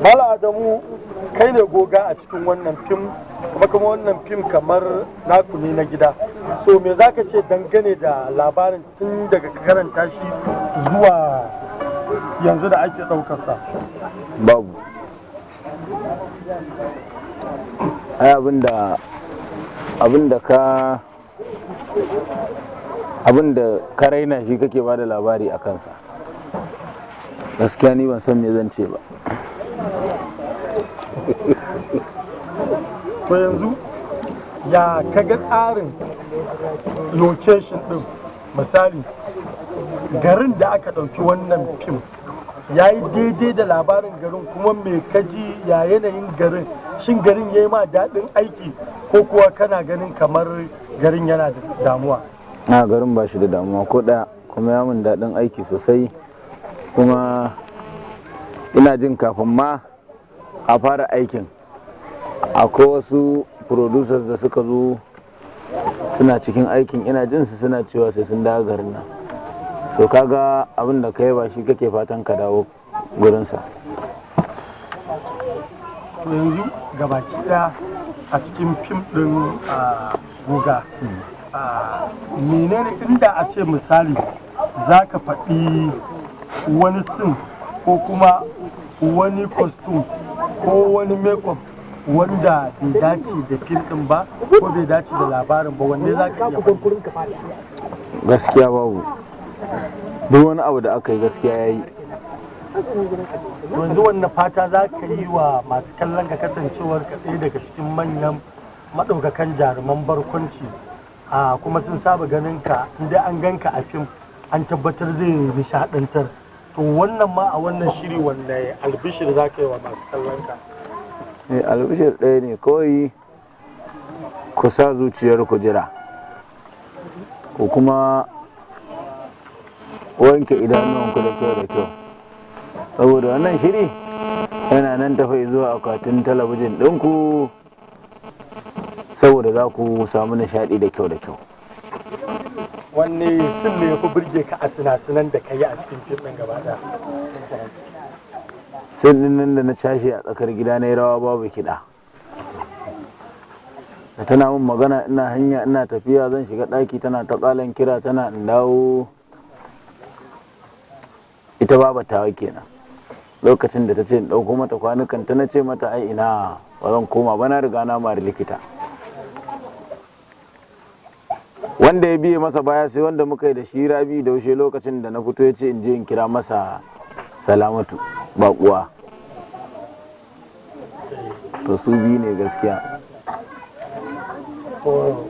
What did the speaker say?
Mala Adamu, kai ne goga a cikin wannan fim, kuma wannan fim kamar naku ne na gida. So me zaka ce dangane da labarin tun daga karanta shi zuwa yanzu da ake ɗaukarsa? Babu. Ai abinda ka raina shi kake ba da labari a kansa. Gaskiya ni ban san me zan ce ba. To yanzu ya kaga tsarin location din, misali garin da aka ɗauki wannan fim ya yi daidai da labarin garin, kuma me kaji ya yanayin garin, shin garin ya yi ma daɗin aiki ko kuwa kana ganin kamar garin yana da damuwa? A garin ba shi da damuwa ko ɗaya, kuma ya mun daɗin aiki sosai. Kuma ina jin kafin ma a fara aikin akwai wasu producers da suka zo suna cikin aikin, ina jin su suna cewa sai sun dawo garin nan. So kaga abin da kai ba shi kake fatan ka dawo gurinsa. To yanzu gabaki ɗaya a cikin fim ɗin Goga, menene inda a ce misali za ka faɗi wani sin ko kuma wani costume ko wani makeup wanda bai dace da fim ɗin ba ko bai dace da labarin ba, wanne za ka iya faɗi? Gaskiya babu. Duk wani abu da aka yi gaskiya ya yi. Yanzu wanne fata za ka yi wa masu kallon ka, kasancewar ka ɗaya daga cikin manyan maɗaukakan jaruman barkwanci, kuma sun saba ganin ka, inda an ganka a fim an tabbatar zai nishaɗantar. To wannan ma a wannan shiri wanne albishir za ka yi wa masu kallon ka? Albishir ɗaya ne kawai, ku sa zuciyar ku jira, ku kuma wanke idanuwanku da kyau da kyau, saboda wannan shiri yana nan tafi zuwa akwatin talabijin ɗinku, saboda za ku samu nishaɗi da kyau da kyau. Wanne sin ne ya fi burge ka a sinasinan da ka yi a cikin fim ɗin gaba ɗaya? Sin ɗin nan da na cashe a tsakar gida na yi rawa babu kiɗa. Da tana min magana ina hanya ina tafiya zan shiga ɗaki, tana ta ƙalan kira tana in dawo. Ita babu tawa kenan. Lokacin da ta ce in ɗauko mata kwanukan ta, na ce mata ai ina ba zan koma ba, na riga na mari likita. Wanda ya biye masa baya sai wanda muka yi da shi Rabi da Daushe, lokacin da na fito ya ce in je in kira masa Salamatu baƙuwa. To su biyu ne gaskiya. To